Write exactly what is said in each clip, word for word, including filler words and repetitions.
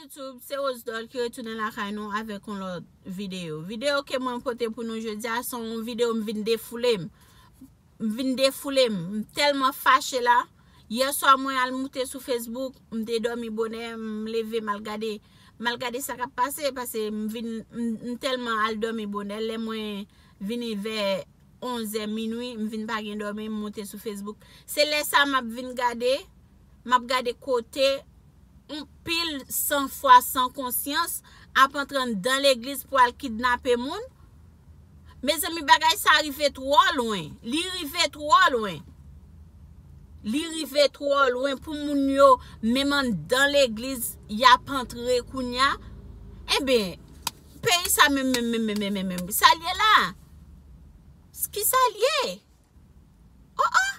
YouTube, se Rose Doll ki retounen lakay nou avèk yon lòt videyo. Videyo ke mwen pote pou nou jodi a, se yon videyo m vin defoule m. M vin defoule m. M tèlman fache la. Yè swa mwen al moute sou Facebook, m te dòmi bonè, m leve m al gade, m al gade sa k ap pase, paske m vin, m, m tèlman al dòmi bonè. Lè mwen vini vè onzè, minwi, m vin pa gen dòmi, m moute sou Facebook. Se lè sa m ap vin gade, m ap gade kote yon pil san fwa, san konsyans ap antre anndan legliz pou al kidnape moun. Mezanmi, bagay sa rive twò lwen. Li rive twò lwen. Li rive twò lwen pou moun yo, menm anndan legliz, y ap antre kounye a. Enben, peyi sa menm, menm, menm, menm, menm, menm, menm, sa l ye la? Ki sa l ye? Oh, oh!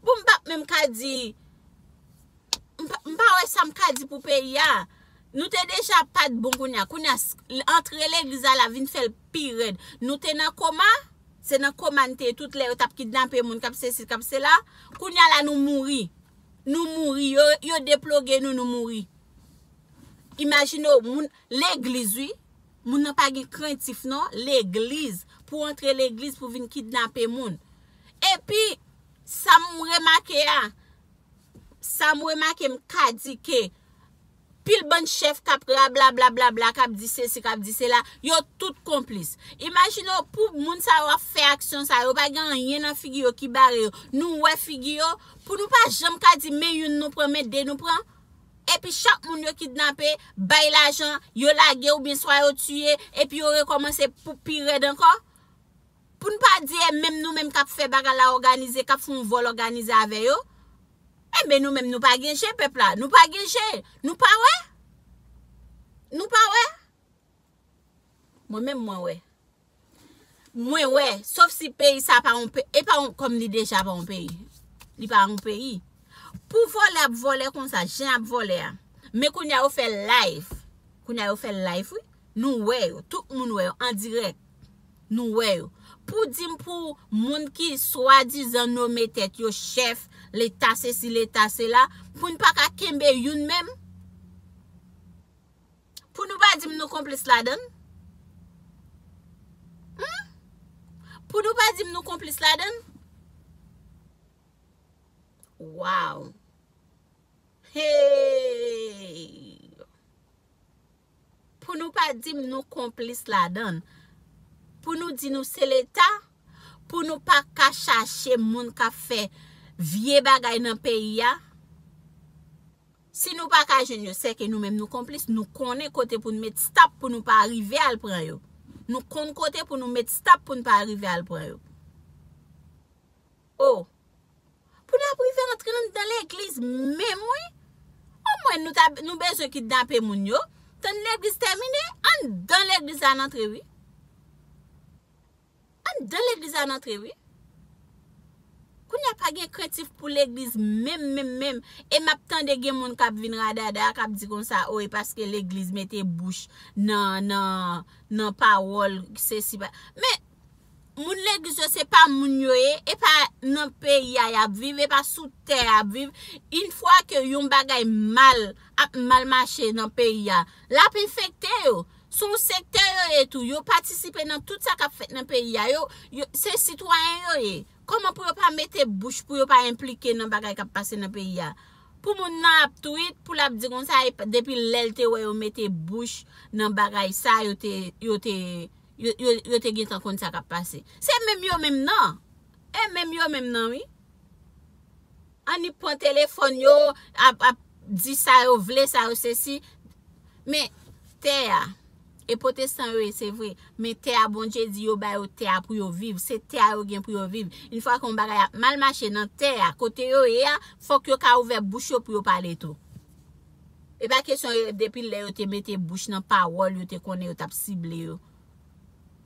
Bon, m pa menm ka di, m pa, m pa wè sa m ka di pou peyi a. Nou te deja pa t bon kounye a. Kounye a, s-, antre legliz la, la vin fè l pi rèd. Nou te nan koma, se nan koma n te ye tout lè yo t ap kidnape moun, k ap sesi, k ap sela. Kounye a la, nou mouri. Nou mouri. Yo, yo deploge nou, nou mouri. Imajine w, moun, legliz, wi. Moun nan pa gen krentif, non. Legliz. Pou antre legliz, pou vin kidnape moun. Epi, sa m remake a, sa m remake, m ka di ke pil bann chèf k ap rablablablabla, k ap di sesi, k ap di sela, yo tout konplis. Imajine w, pou moun sa yo ap fè aksyon sa, yo pa gen anyen nan figi yo ki bare yo. Nou wè figi yo, pou nou pa janm ka di men youn nou pran, men de nou pran. Epi chak moun yo kidnape, bay lajan, yo lage oubyen swa yo tiye, epi yo rekòmanse pou pi rèd ankò. Pou n pa di e menm nou menm k ap fè bagay la òganize, k ap fè yon vòl òganize avè yo. Enben nou menm nou pa gen je pèp la, nou pa gen je, nou pa wè? Nou pa wè? Mwen menm mwen wè. Mwen wè, sof si peyi sa pa yon pe-, e pa yon, kòm li deja pa yon peyi. Li pa yon peyi. Pou vòlè ap vòlè konsa, jan ap vòlè a. Men kounye a yo fè live. Kounye a yo fè live, wi. Nou wè yo, tout moun wè yo, an dirèk. Nou wè yo. Pou di m pou moun ki swadizan nome tèt yo chèf, leta sesi, leta sela, pou n pa ka kenbe youn menm? Pou nou pa di m nou konplis ladann? Hmm? Pou nou pa di m nou konplis ladann? Wow! Hey! Pou nou pa di m nou konplis ladann. Pou nou di nou se leta. Pou nou pa ka chache moun k ap fè vye bagay nan peyi a. Si nou pa ka jwenn yo, sèke nou menm nou konplis, nou konnen kote pou n met stop pou nou pa rive al pran yo. Nou konn kote pou nou met stop pou n pa rive al pran yo. Oh! Pou n ap rive antre anndan legliz menm, wi. Omwen nou ta, nou bezwen kidnape moun yo. Tann legliz tèmine, anndan legliz la n antre, wi. Anndan legliz la n antre, wi. Kounye a pa gen krentif pou legliz menm, menm, menm. E m ap tande gen moun k ap vin radada, k ap di konsa, o, e paske legliz mete bouch nan, nan, nan pawòl, sesi pa. Men, moun legliz yo se pa moun yo ye, e pa nan peyi a y ap viv, e pa sou tè y ap viv. Yon fwa ke yon bagay mal, ap mal mache nan peyi a, l ap enfekte yo. Se yon sektè yo ye tou. Yo patisipe nan tout sa k ap fèt nan peyi a. Yo, yo, se sitwayen yo ye. Kòman pou yo pa mete bouch, pou yo pa enplike nan bagay k ap pase nan peyi a? Pou moun nan ap tweet, pou l ap di konsa, e p-, depi lè l te wè yo mete bouch nan bagay sa, yo te, yo te, yo, yo, yo te gentan konn sa k ap pase. Se menm yo menm nan. E menm yo menm nan, wi. Annik pran telefòn yo, ap, ap di sa yo vle, sa yo sesi. Men, tè a, e pwotestan yo ye, se vre. Men tè a, Bondye di yo ba yo tè a pou yo viv. Se tè a yo gen pou yo viv. Yon fwa ke yon bagay ap mal mache nan tè a, kote yo ye a, fòk yo ka ouvè bouch yo pou yo pale tou. E pa kesyon yo, depi lè yo te mete bouch nan pawòl yo te konnen yo t ap sible yo.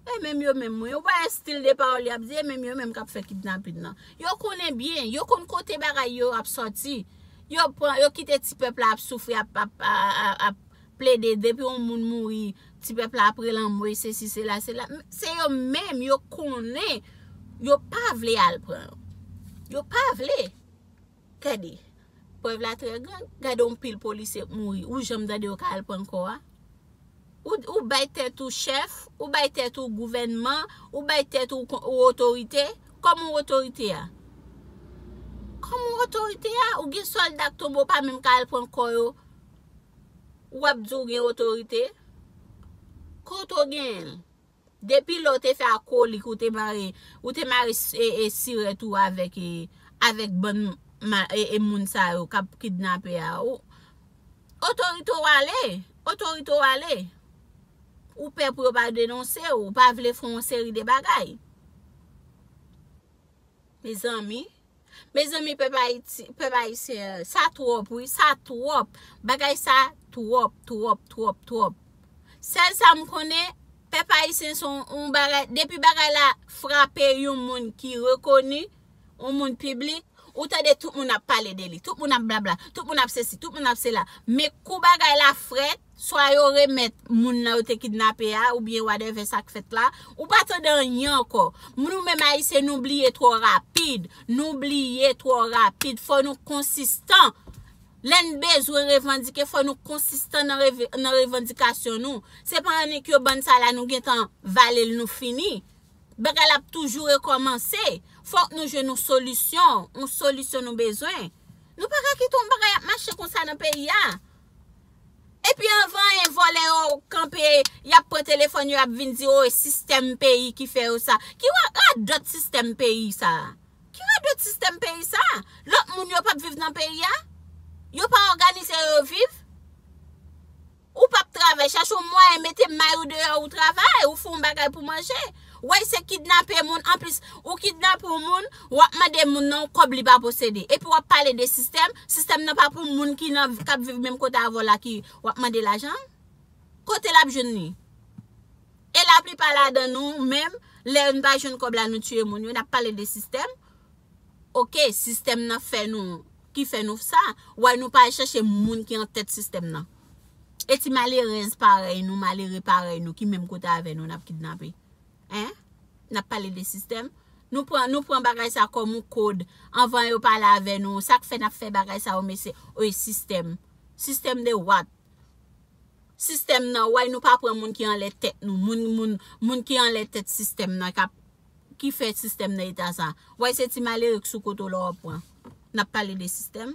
E menm yo menm, wi. Ou pa wè stil de pawòl y ap di, e menm yo menm k ap fè kidnapin nan. Yo konnen byen, yo konn kote bagay yo ap sòti. Yo pran, yo kite ti pèp la ap soufri, ap, ap, ap, ap plede. Depi yon moun mouri, ti pèp la ap rele anmwey, sesi, sela, sela. Se yo menm, yo konnen. Yo pa vle al pran yo. Yo pa vle. Tande. Prèv la trè gran. Gade yon pil polisye k mouri. Ou janm tande yo ka al pran kò a? Ou, ou bay tèt ou chèf, ou bay tèt ou gouvènman, ou bay tèt ou, ou otorite. Kòman w otorite a? Kòman w otorite a? Ou gen sòlda k tonbe, ou pa menm ka al pran kò yo. W ap di w gen otorite? Kote w genyen l? Depi lè w te fè akolik, ou te mare, ou te mare s- e, e sirèt ou avèk, e, avèk bann ma- e, e moun sa yo k ap kidnape a, ou, otorite w ale, otorite w ale. Ou pè pou yo pa denonse w, ou pa vle fè yon seri de bagay. Mezanmi, mezanmi, pèp Ayiti, pèp ayisyen, sa twòp, wi, sa twòp. Bagay sa twòp, twòp, twòp, twòp. Sèl sa m konnen, pèp ayisyen se yon, yon bagay, depi bagay la frape yon moun ki rekoni, yon moun piblik, ou tande tout moun ap pale de li, tout moun ap blabla, tout moun ap sesi, tout moun ap sela. Men kou bagay la frèt, swa yo remèt moun nan yo te kidnape a, oubyen whatever sa k fèt la, ou pa tande anyen ankò. Nou menm ayisyen, nou bliye twò rapid. Nou bliye twò rapid. Fò nou konsistan. Lè n bezwen revandike, fò nou konsistan nan reve- nan revandikasyon nou. Se pa annik yo bann sa la nou gentan vale l, nou fini. Bagay la ap toujou rekòmanse. Fòk nou jwenn yon solisyon. Yon solisyon nou bezwen. Nou pa ka kite yon bagay ap mache konsa nan peyi a. Epi anvan anyen, vòlè yo kanpe, y ap pran telefòn yo, y ap vin di, o, e sistèm peyi ki fè yo sa. Ki ra- radòt sistèm peyi sa? Ki radòt sistèm peyi sa? Lòt moun yo p ap viv nan peyi a? Yo pa òganize yo viv? Ou p ap travay, chache yon mwayen mete may ou deyò, ou travay, ou fè yon bagay pou manje. Wè, se kidnape moun. Anplis, ou kidnape yon moun, w ap mande moun nan yon kòb li pa posede. Epi w ap pale de sistèm, sistèm nan pa pou moun ki nan, k ap viv menm kote avè w la ki w ap mande lajan. Kote l ap jwenn li? E laplipa ladan nou menm, lè n pa jwenn kòb la, nou tiye moun yo, n ap pale de sistèm. Oke, sistèm nan fè nou, ki fè nou sa. Wè, nou pa al chèche moun ki an tèt sistèm nan. E ti malerèz parèy nou, malere parèy nou, ki menm kote avè nou, n ap kidnape. Hein? N ap pale de sistèm. Nou pran, nou pran bagay sa kòm yon kòd. Anvan yo pale avè nou, sa k fè n ap fè bagay sa yo, mesye? Oy, sistèm. Sistèm de what? Sistèm nan, wè, nou pa pran moun ki anlè tèt nou. Moun, moun, moun ki anlè tèt sistèm nan, k ap, ki fè sistèm nan eta sa. Wè, se ti malere k sou kote w la w ap pran. N ap pale de sistèm.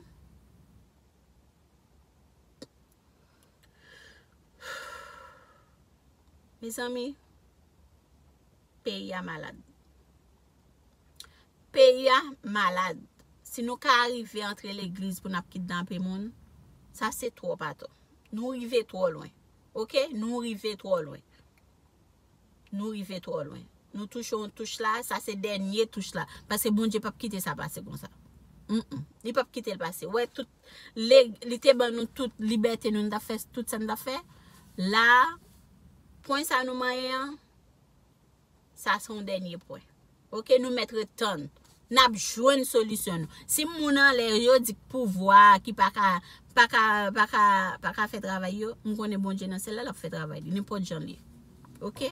Mezanmi, peyi a malad. Peyi a malad. Si nou ka rive antre legliz pou n ap kidnape moun, sa se twòp atò. Nou rive twò lwen. Oke? Nou rive twò lwen. Nou rive twò lwen. Nou touche yon touch la, sa se dènye touch la. Paske Bondye p ap kite sa pase konsa. Mm, mm. Li p ap kite l pase. Wè, tout, li te ban nou tout libète nou, nou t ap fè tout sa nou t ap fè. La, pwen sa nou manyen an, sa se yon dènye pwen. Oke, nou mèt ret tann. N ap jwenn solisyon nou. Si moun anlè yo di k pouvwa a ki pa ka, pa ka, pa ka, pa ka fè travay yo, m konnen Bondye nan syèl la, l ap fè travay li, nenpòt jan l ye. Oke?